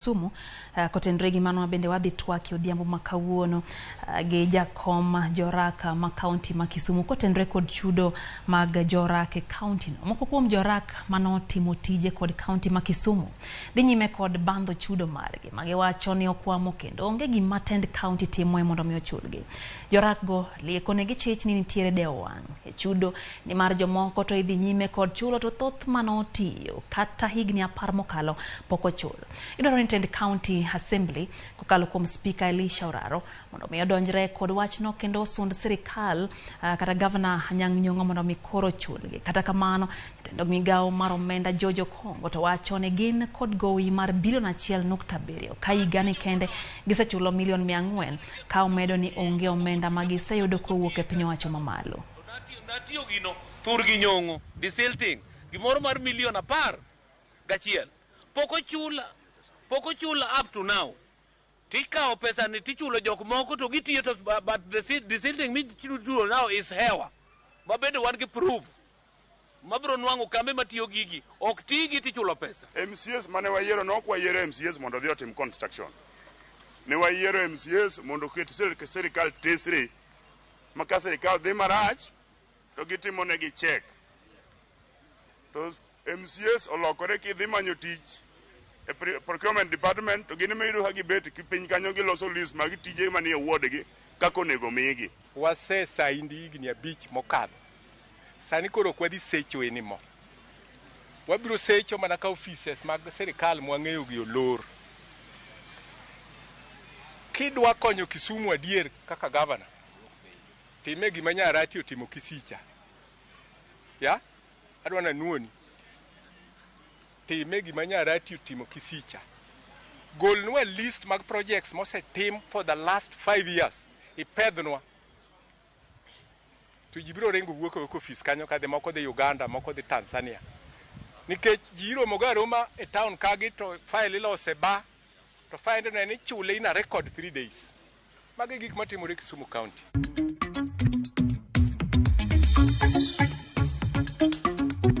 Kisumu kotenre gi mano bende wadhi twak e odhiambo ma kawuono gi jakom jorak ma kaunti ma Kisumu kotenre kod chudo mag jorak e kaunti no. Moko kuom jorak manotimo tije kod kaunti ma Kisumu dhi nyime kod bandho chudo margi ma giwacho ni okwamo kendo onge gima tend kaunti timoe mondo mi ochulgi. Jorak go lieko ne gichich ni nitiere dewo wang' e chudo nimar jomoko to idhi nyime kod chulo to thoth manotiyo kata higni 10 mokalo pok ochul. Idwaro ni tend County Assembly kokalo kuom Speaker Elisha Oraro mondo mi odonjre kod wachno kendo osund sirikal kata Governor Anyang' Nyong'o mondo mi koro chulgi. Kata kamano, jatend migawo mar omenda George Okongo to wacho ni gin kod gowi mar bilion 1.7 ka higani kende gisechulo milion 400 ka omedo ni onge omenda ma giseyudo kowuok e piny owacho mamalo. Natiyo gino thur gi nyong'o desilting gimoro mar milion 11. Pok ochula, pok ochula up to now. Tikawo pesa ni tichulo jok moko to gitiyo to but the desilting michulo now is hewa. Mabende wan gi proof. Mabiro nwang'o kambe matiyo gigi ok tigi tichulo pesa. MCAs mane wayiero ne ok wayiero MCAs mondo odhi otim construction. Ne wayiero MCAs mondo oket sirikal tesre ma ka sirikal dhi marach to gitimo negi check. To MCAs olokore kidhi manyo tich e procurement department to gin ema iyudo ka gibet piny kanyo giloso list mag tije manie ward gi kaka onego migi. Wase saindi higni 5 mokadho. Sani koro ok wadhi secho anymore. Wabiro secho mana ka offices mag sirikal mwang'eyo gi olor. Kidwa konyo Kisumu adier kaka governor, time gima Nyarati otimo Kisicha. Ya? Adwa nanuoni. Time gima Nyarati otimo Kisicha. Golnwa list mag projects mosetim for the last 5 years. Ipedhnwa. To ji biro ringo wuok e ofis kanyo kadhi moko dhi Uganda, moko dhi Tanzania. Nikech ji romo ga aroma e town kagi to file ilose ba, to file no en ichule in a record 3 days. Magi gik matimore Kisumu County.